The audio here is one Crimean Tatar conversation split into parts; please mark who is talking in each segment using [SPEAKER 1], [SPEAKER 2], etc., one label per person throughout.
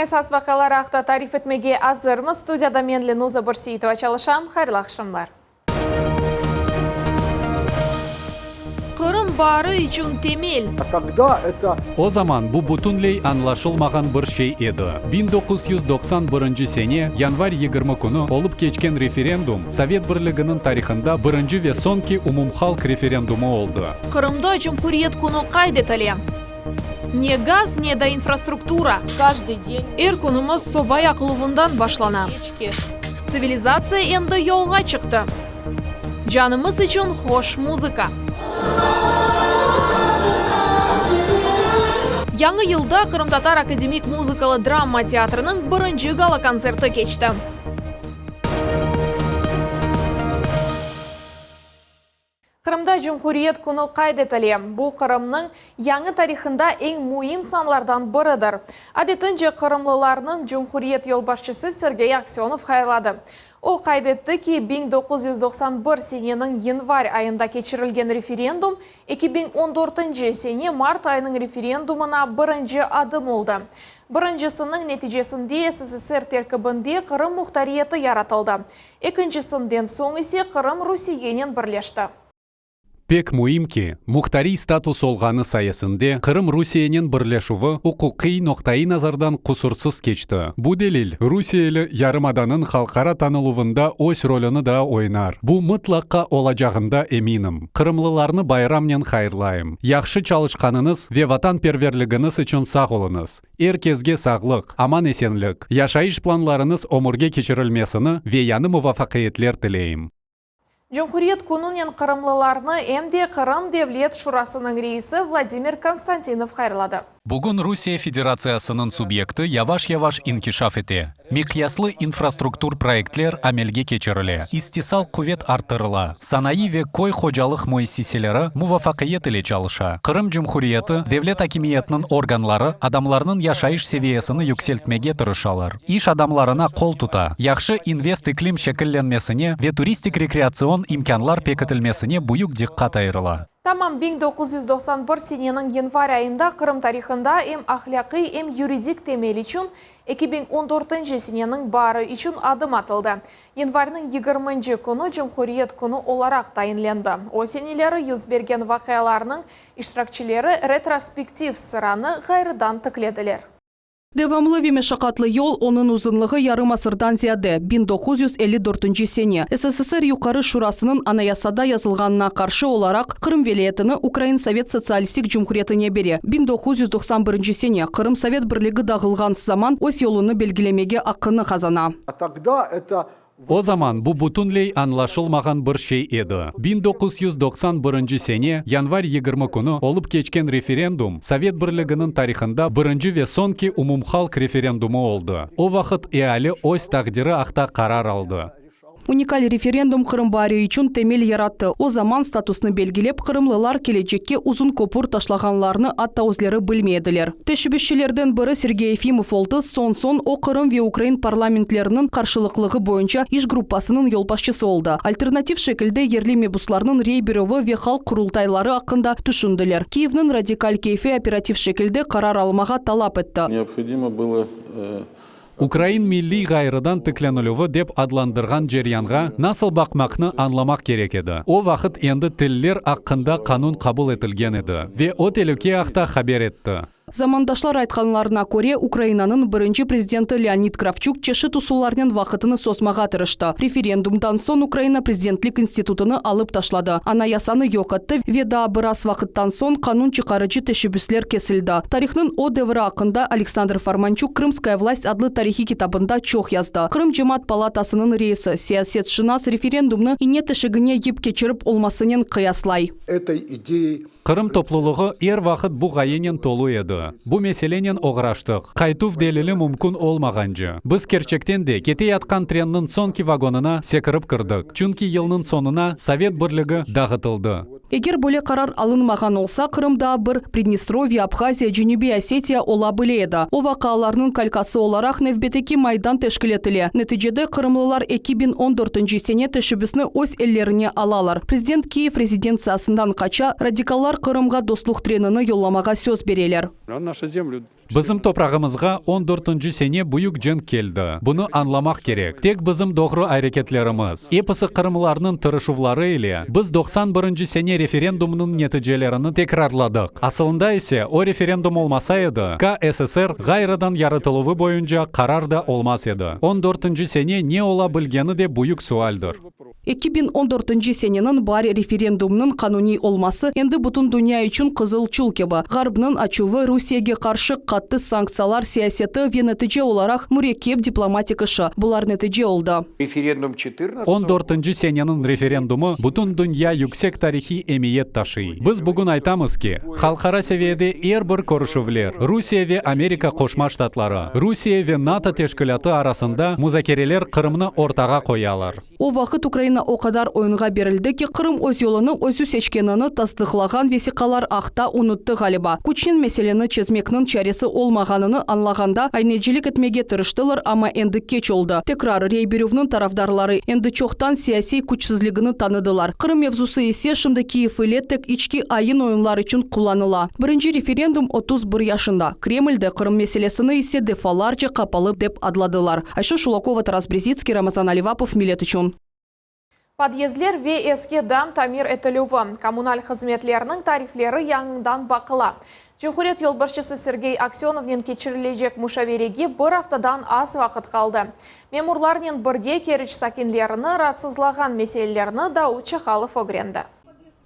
[SPEAKER 1] esas vaqiaları aqta tarif etmege azırmız. Studiyada men, Lenuza Börseitova, çalışam. Hayırlı aqşamlar. Qırım baari içün temel.
[SPEAKER 2] O zaman bu bütünley añlaşılmağan bir şey edi. 1991 sene, yanvar 20 künü olıp keçken referendum, Sovet Birliginiñ tarihında birinci ve soñki umumhalq referendumı oldı.
[SPEAKER 1] Qırımda Cumhuriyet künü qayd etile. Ne gaz, ne da infrastruktura. Er künümiz soba yaqıluvından başlana. Tsivilizatsiya endi yolğa çıqtı. Canımız içün hoş muzıka. Yañı yılda Qırımtatar akademik muzıkalı drama teatriniñ birinci gala-kontserti keçti. Qırımda Cumhuriyet künü qayd etile. Bu, Qırımnıñ yañı tarihında eñ müim sanlardan biridir. Adetince, qırımlılarnıñ cumhuriyet yolbaşçısı Sergey Aksönov hayırladı. O qayd etti ki, 1991 seneniñ yanvar ayında keçirilgen referendum, 2014 sene mart ayınıñ referendumına birinci adım oldı. Birincisiniñ neticesinde SSSR terkibinde Qırım muhtariyeti yaratıldı. Ekincisinden soñ ise Qırım Rusiyenen birleşti.
[SPEAKER 2] Pek müim ki, muhtariy status olğanı sayesinde Qırım Rusiyenen birleşüvi uquqiy noqtaiy-nazardan qusursız keçti. Bu delil, rusiyeli yarımadanıñ halqara tanıluvında öz rolüni daa oynar. Bu mıtlaqqa olacağında eminim. Qırımlılarnı bayramnen hayırlayım. Yahşı çalışqanıñız ve vatanperverligiñiz içün sağ oluñız. Er kesge sağlıq, aman-esenlik, yaşayış planlarıñız ömürge keçirilmesini ve yañı muvafaqiyetler tileyim.
[SPEAKER 1] Cumhuriyet kününen qırımlılarnı em de Qırım Devlet Şurasınıñ reisi Vladimir Konstantinov hayırladı.
[SPEAKER 2] Bugün Rusiye Federatsiyasınıñ subyekti yavaş-yavaş inkişaf ete. Miqyaslı infrastruktur proyektler amelge keçirile, istisal quvet arttırıla, sanayı ve köy hocalıq müessiseleri muvafaqiyet ile çalışa. Qırım Cumhuriyeti devlet akimiyetiniñ organları adamlarnıñ yaşayış seviyesini yükseltmege tırışalar, iş adamlarına qol tuta, yahşı invest-iklim şekillenmesine ve turistik-rekreatsion imkânlar pekitilmesine büyük diqqat ayırıla.
[SPEAKER 1] Tamam 1991 seneniñ yanvar ayında Qırım tarihında em ahlâqiy, em yuridik temel içün 2014 seneniñ baari içün adım atıldı. Yanvarniñ yigirminci künü Cumhuriyet künü olaraq tayinlendi. O seneleri yüz bergen vaqialarnıñ iştirakçileri retrospektiv sıranı ğayrıdan tiklediler.
[SPEAKER 3] Devamlı ve meşaqatlı yol, onıñ uzunlığı yarım asırdan ziyade, 1954 sene, SSSR Yuqarı Şurasınıñ Anayasada yazılğanına qarşı olaraq, Qırım vilâyetini Ukrain Sovet Sotsialistik Cumhuriyetine bere, 1991 sene, Qırım Sovet Birligi dağılğan zaman öz yolunı belgilemege aqqını qazana.
[SPEAKER 2] O zaman bu bütünley añlaşılmağan bir şey edi. 1991 sene, yanvar 20 künü olıp keçken referendum, Sovet Birliginiñ tarihında birinci ve soñki umumhalq referendumı oldı. O vaqıt eali öz taqdiri aqta qarar aldı.
[SPEAKER 3] Unikal referendum Qırım baari içün temel yarattı. O zaman statusnı belgilep, qırımlılar kelecekke uzun köpür taşlağanlarını atta özleri bilmey ediler. Teşebbüsçilerden biri Sergey Efimov oldı, soñ-soñ o Qırım ve ukrain parlamentleriniñ qarşılıqlığı boyunca iş gruppasınıñ yolbaşçısı oldı. Alternativ şekilde yerli mebuslarnıñ rey berüvi ve halq qurultayları aqqında tüşündiler. Kiyevniñ radikal keyfi operativ şekilde qarar almağa talap etti.
[SPEAKER 4] Neobhodimo bylo
[SPEAKER 2] Ukrain milliy ğayrıdan tiklenilüvi dep adlandırğan ceryanğa nasıl baqmaqnı añlamaq kerek edi. O vaqıt endi tiller aqqında qanun qabul etilgen edi ve o telüke aqta haber etti.
[SPEAKER 3] Zamandaşlar aytqanlarına köre, Ukrainanıñ birinci prezidenti Leonid Kravçuk çeşit usullarnen vaqıtını sozmağa tırıştı. Referendumdan soñ Ukraina prezidentlik institutını alıp taşladı, Anayasanı yoq etti ve daa biraz vaqıttan soñ qanun çıqarıcı teşebbüsler kesildi. Tarihnıñ o devri aqqında Aleksandr Formançuk Krımskaya vlast adlı tarihiy kitabında çoq yazdı. Qırım Cemaat palatasınıñ reisi, siyasetşınas referendumnı ine teşigine yip keçirip olmasınen qıyaslay.
[SPEAKER 4] Etoy ideey
[SPEAKER 2] Qırım toplulığı er vaqıt bu ğayenen tolu edi. Bu meselenen oğraştıq. Qaytuv delili mümkün olmağance. Biz kerçekten de keteyatqan trenniñ soñki vagonına sekirip kirdik, çünki yılnıñ soñuna Sovet Birligi dağıtıldı.
[SPEAKER 3] Eger böyle qarar alınmağan olsa, Qırım daa bir Pridnestrovye, Abhaziya, Cenübiy Osetiya ola bile edi. O vaqialarnıñ kalkası olaraq nevbetteki Maydan teşkil etile. Neticede qırımlılar 2014 sene teşebbüsni öz ellerine alalar. Prezident Kiyev rezidentsiyasından qaça, radikallar Qırımğa dostluq trenini yollamağa söz bereler.
[SPEAKER 2] Bizim toprağımızğa on dörtünci sene büyük cenk keldi. Bunı añlamaq kerek. Tek bizim doğru areketlerimiz, episi qırımlarnıñ tırışuvları ile biz 91 sene referendumnıñ neticelerini tekrarladıq. Asılında ise o referendum olmasa edi, KSSR ğayrıdan yaratıluvı boyunca qarar da olmaz edi. On dörtünci sene ne ola bilgeni de büyük sualdir.
[SPEAKER 3] 2014 seneniñ baari referendumnıñ qanuniy olması endi bütün dünya içün qızıl çul kibi, Ğarpnıñ açuvı, Rusiyege qarşı qattı sanktsiyalar siyaseti ve netice olaraq mürekkep diplomatik işi, bular netice oldı.
[SPEAKER 5] Referendum çetırnadtsatого.
[SPEAKER 2] On dörtünci seneniñ referendumı bütün dünya yüksek tarihiy emiyet taşıy. Biz bugün aytamız ki, halqara seviyede er bir körüşüvler, Rusiye ve Amerika Qoşma Ştatları, Rusiye ve NATO teşkilâtı arasında muzakereler Qırımnı ortağa qoyalar.
[SPEAKER 3] O vaqıt Ukraina o qadar oyunğa berildi ki, Qırım öz yolunı özü seçkenini tasdıqlağan vesiqalar aqta unuttı, ğaliba. Küçnen meseleni çezmekniñ çaresi olmağanını añlağanda aynecilik etmege tırıştılar, amma endi keç oldı. Tekrar rey berüvniñ tarafdarları endi çoqtan siyasiy küçsizligini tanıdılar. Qırım mevzusı ise şimdi Kiyev ile tek içki ayın-oyunlar içün qullanıla. Birinci referendum 31 yaşında. Kremlde Qırım meselesini ise defalarca qapalı dep adladılar. Ayşe Şulakova, Taras Brezitskiy, Ramazan Alivapov, Millet içün.
[SPEAKER 1] Podyezdler ve eski dam tamir etilüvi, kommunal hızmetlerniñ tarifleri yañıdan baqıla. Cumhuriyet yolbaşçısı Sergey Aksönovnen keçirilecek muşaverege bir aftadan az vaqıt qaldı. Memurlarnen birge Keriç sakinlerini raatsızlağan meselelerni Daud Çahalov ögrendi.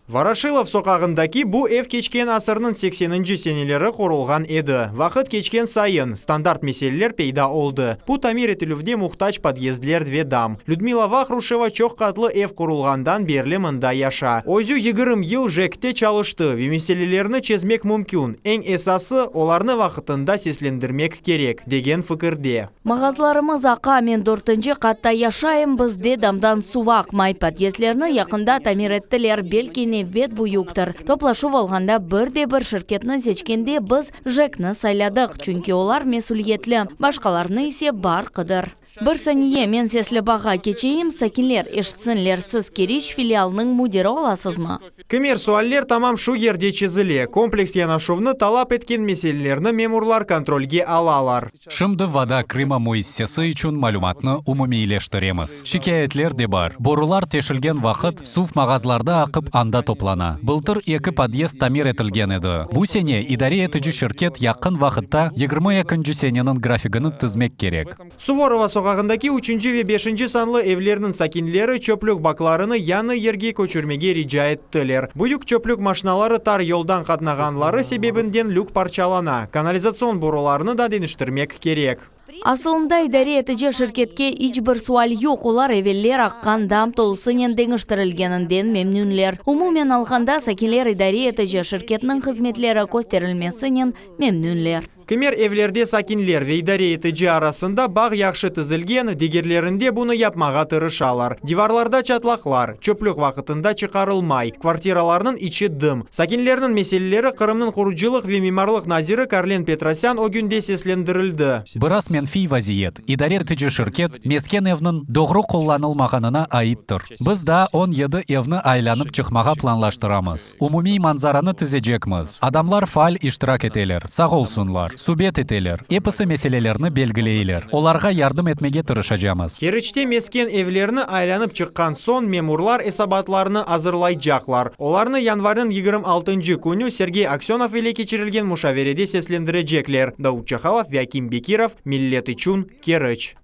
[SPEAKER 6] Voroşilov soqağındaki bu ev keçken asırnıñ sekseninci seneleri qurulğan edi. Vaqıt keçken sayın, standart meseleler peyda oldı. Bu tamir etilüvde muhtac podyezdler ve dam. Lüdmila Vahruşeva çoq qatlı ev qurulğandan berli mında yaşa. Özü 20 yıl JEKte çalıştı ve meselelerni çezmek mümkün, eñ esası, olarnı vaqıtında seslendirmek kerek, degen fikirde.
[SPEAKER 7] Mağazlarımız aqa, men dörtünci qatta yaşayım, bizde damdan suv aqmay. Podyezdlerni yaqında tamir ettiler, belki nevbet büyüktir. Toplaşuv olğanda bir de bir şirketni seçkende biz JEKni sayladıq, çünki olar mesüliyetli, başqalarını ise bar qıdır. Bir saniye, men sesli bağğa keçeyim, sakinler eşitsinler, siz Keriç filialınıñ müdiri olasızmı?
[SPEAKER 6] Kimer sualler tamam şu yerde çezile, kompleks yanaşuvnı talap etken meselelerni memurlar kontrolge alalar.
[SPEAKER 2] Şimdi Voda Krıma müessisesi içün malümatnı umumiyleştiremiz. Şikâyetler de bar, borular teşilgen vaqıt suv mağazlarda aqıp anda toplana. Bıltır eki podyezd tamir etilgen edi. Bu sene idare etici şirket yaqın vaqıtta 22-nci seneniñ grafigini tizmek kerek.
[SPEAKER 6] Suvorova soqağındaki üçünci ve beşinci sanlı evlerniñ sakinleri çöplük baklarını yañı yerge köçürmege rica ettiler. Büyük çöplük maşinaları tar yoldan qatnağanları sebebinden lük parçalana, kanalizatsion borularnı da deñiştirmek kerek.
[SPEAKER 7] Asılında idare etici şirketke iç bir sual yoq, olar eveller aqqan dam tolusınen deñiştirilgeninden memnünler. Umumen alğanda, sakinler idare etici şirketniñ hızmetleri kösterilmesinen memnünler.
[SPEAKER 6] Kimer evlerde sakinler ve idare etici arasında bağ yahşı tizilgen, digerlerinde bunı yapmağa tırışalar. Divarlarda çatlaqlar, çöplük vaqıtında çıqarılmay, kvartiralarnıñ içi dım. Sakinlerniñ meseleleri Qırımnıñ qurucılıq ve mimarlıq naziri Karlen Petrosyan ögünde seslendirildi.
[SPEAKER 2] Biraz menfiy vaziyet, idare etici şirket mesken evniñ doğru qullanılmağanına aittir. Biz daa 17 evni aylanıp çıqmağa planlaştıramız. Umumiy manzaranı tizecekmiz. Adamlar faal iştirak eteler, sağ olsunlar, subet eteler, episi meselelerni belgileyler. Olarğa yardım etmege tırışacamız.
[SPEAKER 6] Keriçte mesken evlerni aylanıp çıqqan soñ memurlar esabatlarnı azırlaycaqlar. Olarnı yanvarnıñ 26 künü Sergey Aksönov ile keçirilgen muşaverede seslendirecekler. Davut Çahalov ve Akim Bekirov, Millet içün, Keriç.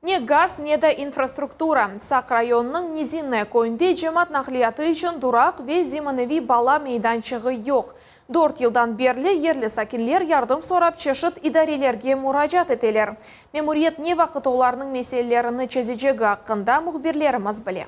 [SPEAKER 1] Ne gaz, ne de infrastruktura. Saq rayonınıñ Nizinnoye köyünde cemaat naqliyatı içün duraq ve zemaneviy bala meydançığı yoq. Dört yıldan berli yerli sakinler yardım sorap çeşit idarelerge muracaat eteler. Memuriyet ne vaqıt olarnıñ meselelerini çezecegi aqqında mühbirlerimiz bile.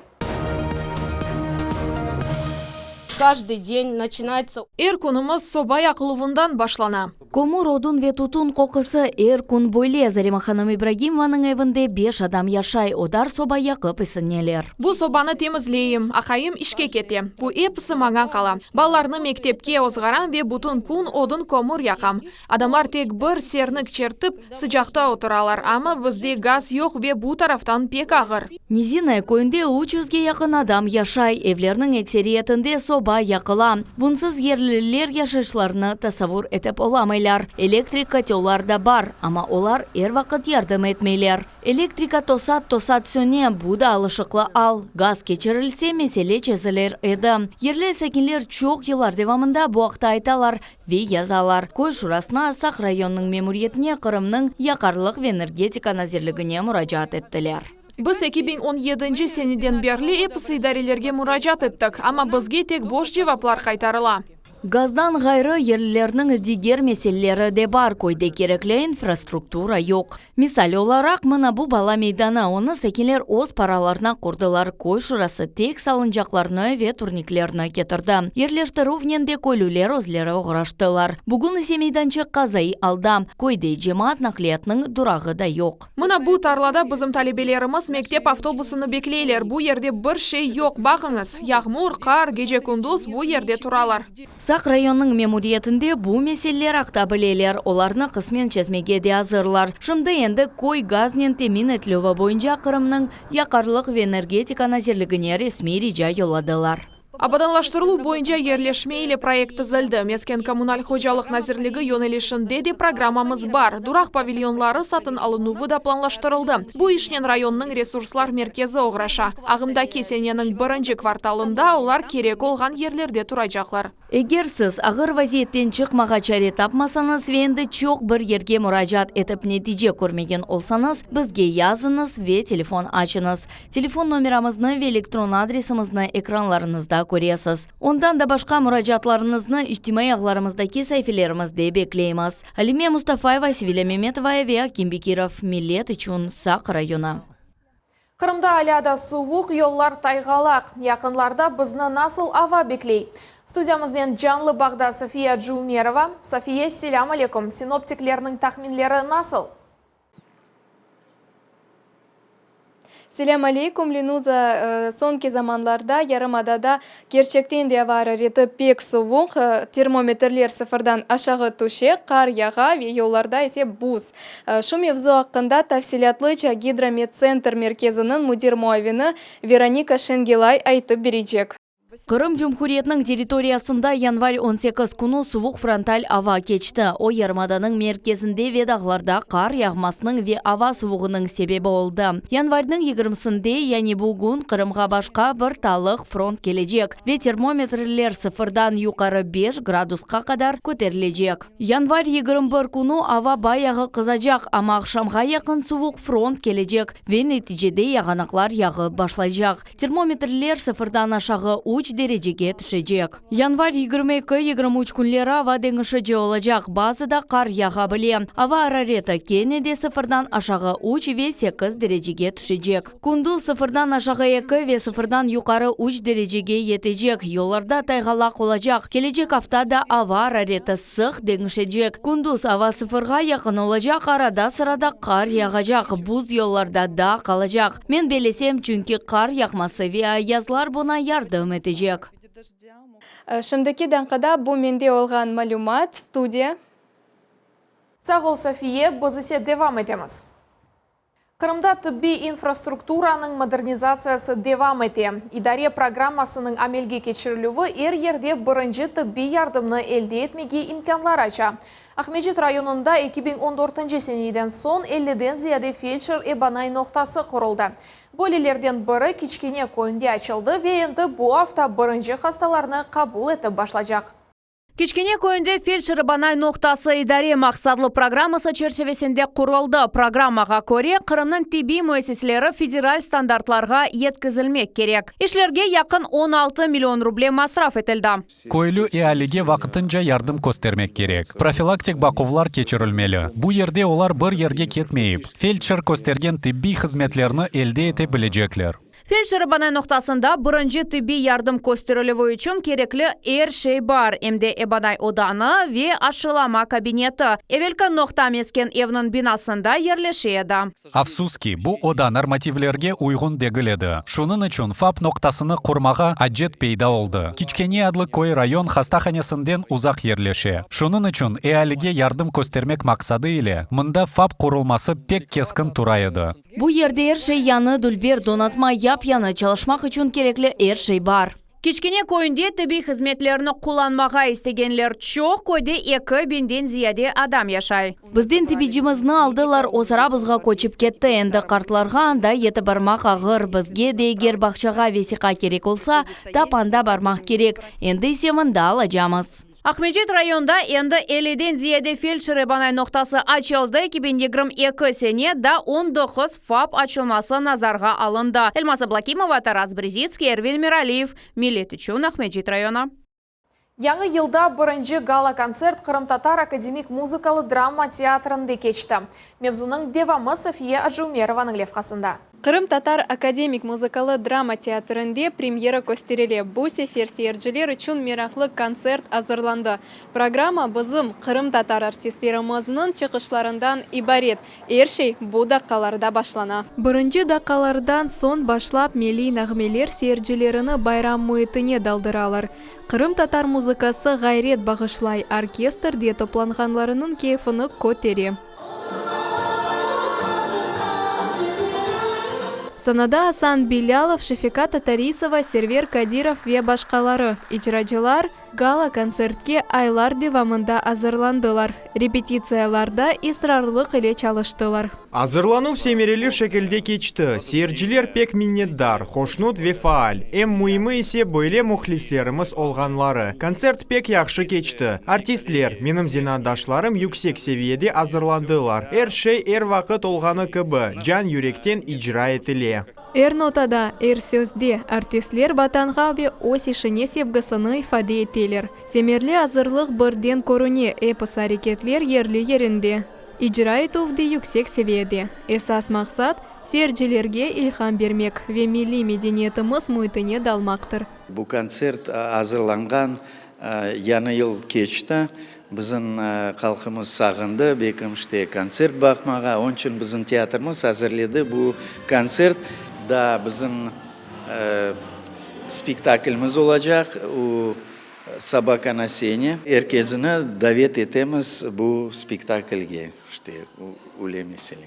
[SPEAKER 8] Каждый день начинается
[SPEAKER 1] Er künümiz soba yaqıluvından başlana.
[SPEAKER 7] Kömür, odun ve tütün qoqusı er kün böyle. Zarema hanım İbragimovanıñ evinde beş adam yaşay, olar soba yaqıp isineler.
[SPEAKER 1] Bu sobanı temizleyim, aqayım işke kete. Bu episi maña qala. Balalarnı mektepke ozğaram ve bütün kün odun kömür yaqam. Adamlar tek bir sernik çertip, sıcaqta oturalar, amma bizde gaz yoq ve bu taraftan pek ağır.
[SPEAKER 7] Nizinnoye köyünde 300ge yaqın adam yaşay. Evlerniñ ekseriyetinde soba. soba yaqıla. Bunsız yerliler yaşayışlarını tasavvur etip olamaylar. Elektrik kotellar da bar, amma olar er vaqıt yardım etmeyler. Elektrika tosat-tosat söne, bu da alışıqlı al. Gaz keçirilse, mesele çezilir edi. Yerli sakinler çoq yıllar devamında bu aqta aytalar ve yazalar. Köy şurasına, Saq rayonınıñ memuriyetine, Qırımnıñ Yaqarlıq ve energetika nazirligine muracaat ettiler.
[SPEAKER 1] Biz 2017 seneden berli episi idarelerge muracaat ettik, amma bizge tek boş cevaplar qaytarıla.
[SPEAKER 7] Gazdan ğayrı, yerlilerniñ diger meseleleri de bar, köyde kerekli infrastruktura yoq. Misal olaraq, mına bu bala meydanı, onı sakinler öz paralarına qurdılar, köy şurası tek salıncaqlarnı ve turniklerni ketirdi. Yerleştirüvnen de köylüler özleri oğraştılar. Bugün ise meydançıq qazaiy alda, köyde cemaat naqliyatınıñ durağı da yoq.
[SPEAKER 1] Mına bu tarlada bizim talebelerimiz mektep avtobusını bekleyler. Bu yerde bir şey yoq, baqıñız, yağmur, qar, gece-kündüz bu yerde turalar.
[SPEAKER 7] Saq rayonınıñ memuriyetinde bu meseleler aqta bileler, olarnı qısmen çezmege de azırlar. Şimdi endi köy gaznen temin etilüvi boyunca Qırımnıñ Yaqarlıq ve energetika nazirligine resmiy rica yolladılar.
[SPEAKER 1] Abadanlaştırıluv boyunca yerleşme ile proyekt tizildi. Mesken-kommunal hocalıq nazirligi yönelişinde de programmamız bar. Duraq pavilyonları satın alınuvı da planlaştırıldı. Bu işnen rayonnıñ resurslar merkezi oğraşa. Ağımdaki seneniñ birinci kvartalında olar kerek olğan yerlerde turacaqlar.
[SPEAKER 7] Eger siz ağır vaziyetten çıqmağa çare tapmasañız ve endi çoq bir yerge muracaat etip netice körmegen olsañız, bizge yazıñız ve telefon açıñız. Telefon nomeramıznı ve elektron adresimizni ekranlarıñızda köresiz. Ondan da başqa muracaatlarıñıznı içtimaiy ağlarımızdaki saifelerimizde bekleymiz. Alime Mustafayeva, Sevilâ Memetova ve Akim Bekirov, Millet içün Saq rayonı.
[SPEAKER 1] Qırımda alâ da suvuq, yollar tayğalaq. Yaqınlarda bizni nasıl ava bekley? Studiyamıznen canlı bağda Safiye Aciumerova. Safiye, selâm aleyküm. Sinoptiklerniñ tahminleri nasıl?
[SPEAKER 5] Selâm aleyküm, Lenuza. Soñki zamanlarda yarımadada kerçekten de ava arareti pek suvuq, termometrler sıfırdan aşağı tüşe, qar yağa ve yollarda ise buz. Şu mevzu aqqında tafsilâtlıca Gidromettsentr merkeziniñ müdir muavini Veronika Şengelay aytıp berecek.
[SPEAKER 7] Qırım Cumhuriyetiniñ territoriyasında yanvar 18 künü suvuq frontal ava keçti. O, yarımadanıñ merkezinde ve dağlarda qar yağmasınıñ ve ava suvuğınıñ sebebi oldı. Yanvarniñ yigirmisinde, yani bugün, Qırımğa başqa bir talıq front kelecek ve termometrler sıfırdan yuqarı beş gradusqa qadar köterilecek. Yanvar 21 künü ava bayağı qızacaq, amma aqşamğa yaqın suvuq front kelecek ve neticede yağanaqlar yağıp başlaycaq. Termometrler sıfırdan aşağı üç derecege tüşecek. Yanvar 22, 23 künleri ava deñişici olacaq, bazıda qar yağa bile. Ava arareti kene de sıfırdan aşağı üç ve sekiz derecege tüşecek. Kündüz sıfırdan aşağı eki ve sıfırdan yuqarı üç derecege yetecek. Yollarda tayğalaq olacaq. Kelecek afta da ava arareti sıq deñişecek. Kündüz ava sıfırğa yaqın olacaq, arada-sırada qar yağacaq, buz yollarda da qalacaq. Men belesem, çünki qar yağması ve ayazlar buña yardım etecek.
[SPEAKER 5] Şimdiki daqqada bu mende olğan malümat. Studiya.
[SPEAKER 1] Sağ ol, Safiye, biz ise devam etemiz. Qırımda tıbbiy infrastrukturanıñ modernizatsiyası devam ete. İdare programmasınıñ amelge keçirilüvi er yerde birinci tıbbiy yardımnı elde etmege imkânlar aça. Aqmescit rayonında 2014 seneden soñ elliden ziyade feldşer-ebanay noqtası quruldı. Böylelerden biri Kiçkene köyünde açıldı ve endi bu afta birinci hastalarnı qabul etip başlacaq.
[SPEAKER 9] Kiçkene köyünde feldşer-ebanay noqtası idare maqsatlı programması çerçivesinde quruldı. Programmağa köre, Qırımnıñ tibbiy müessiseleri federal standartlarğa yetkizilmek kerek. İşlerge yaqın 16 million ruble masraf etildi.
[SPEAKER 2] Köylü ealige vaqtınca yardım köstermek kerek. Profilaktik baquvlar keçirilmeli. Bu yerde olar bir yerge ketmeyip, feldşer köstergen tibbiy hızmetlerni elde ete bilecekler.
[SPEAKER 9] Feldşer-ebanay noqtasında birinci tibbiy yardım kösterilüvi içün kerekli er şey bar, em de ebanay odanı ve aşılama kabineti. Evelki noqta mesken evniñ binasında yerleşe edi.
[SPEAKER 2] Afsus ki, bu oda normativlerge uyğun degil edi. Şunıñ içün FAP noqtasını qurmağa acet peyda oldı. Kiçkene adlı köy rayon hastahanesinden uzaq yerleşe. Şunıñ içün ealige yardım köstermek maqsadı ile mında FAP qurulması pek keskin tura edi.
[SPEAKER 7] Bu yerde er şey yañı, dülber, donatma yap-yañı, çalışmaq içün kerekli er şey bar.
[SPEAKER 9] Kiçkene köyünde tibbiy hızmetlerni qullanmağa istegenler çoq, köyde eki biñden ziyade adam yaşay.
[SPEAKER 7] Bizden tibbiycimizni aldılar, o Sarabuzğa köçip ketti, endi qartlarğa anda yetip barmaq ağır, bizge de eger bağçağa vesiqa kerek olsa, tap anda barmaq kerek, endi ise mında alacamız.
[SPEAKER 9] Aqmescit rayonında endi elliden ziyade feldşer-ebanay noqtası açıldı, 2022 sene daa 19 FAP açılması nazarğa alındı. Elmaz Ablâkimova, Taras Brezitskiy, Ervin Miraliyev, Millet içün Aqmescit rayonı.
[SPEAKER 1] Yañı yılda birinci gala-kontsert Qırımtatar akademik muzıkalı drama teatrinde keçti. Mevzunıñ devamı Safiye Aciumerovanıñ levhasında.
[SPEAKER 5] Qırımtatar akademik muzıkalı drama teatrinde premyera kösterile. Bu sefer seyirciler içün meraqlı kontsert azırlandı. Programma bizim, qırımtatar artistlerimizniñ çıqışlarından ibaret. Er şey bu daqqalarda başlana. Birinci daqqalardan soñ başlap milliy nağmeler seyircilerini bayram müitine daldıralar. Qırımtatar muzıkası ğayret bağışlay, orkestrde toplanğanlarınıñ keyfini kötere. Sanada Asan Bilâlov, Şefika Tatarisova, Server Kadirov ve başqaları icracılar gala-kontsertke aylar devamında azırlandılar, repetitsiyalarda israrlıq ile çalıştılar.
[SPEAKER 6] Azırlanuv semereli şekilde keçti, seyirciler pek minnetdar, hoşnut ve faal. Eñ müimi ise böyle mühlislerimiz olğanları. Kontsert pek yahşı keçti. Artistler, menim zenaatdaşlarım yüksek seviyede azırlandılar. Er şey er vaqıt olğanı kibi, can-yürekten icra etile.
[SPEAKER 5] Er notada, er sözde artistler Vatanğa ve öz işine sevgisini ifade eteler. Semerli azırlıq birden körüne, episi areketler yerli-yerinde. İcra etüv de yüksek seviyede. Esas maqsat, seyircilerge ilham bermek ve milliy medeniyetimiz müitine dalmaqtır.
[SPEAKER 10] Bu kontsert azırlanğan yañı yıl keçti. Bizim halqımız sağındı, belkim işte kontsert baqmağa. Onıñ içün bizim teatrımız azırledi bu kontsert. Daa bizim spektaklimiz olacaq, o Sobaka na sene. Er kesni davet etemiz bu spektaklge, işte, öyle mesele.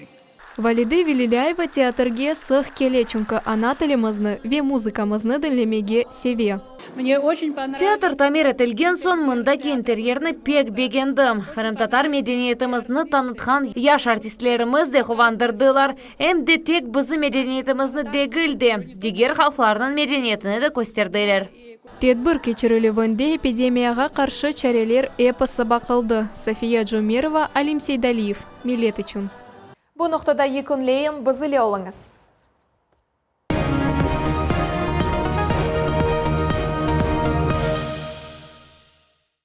[SPEAKER 5] Valide Velilâyeva teatrge sıq kele, çünki ana tilimizni ve muzıkamıznı diñlemege seve.
[SPEAKER 11] Teatr tamir etilgen soñ, mındaki interyerni pek begendim. Qırımtatar medeniyetimizni tanıtqan yaş artistlerimiz de quvandırdılar. Em de tek bizim medeniyetimizni degil de, diger halqlarnıñ medeniyetini de kösterdiler.
[SPEAKER 5] Tedbir keçirilüvinde epidemiyağa qarşı çareler episi baqıldı. Safiye Cumerova, Alim Seydaliyev, Millet içün.
[SPEAKER 1] Bu noqtada yekünleyim, biz ile oluñız.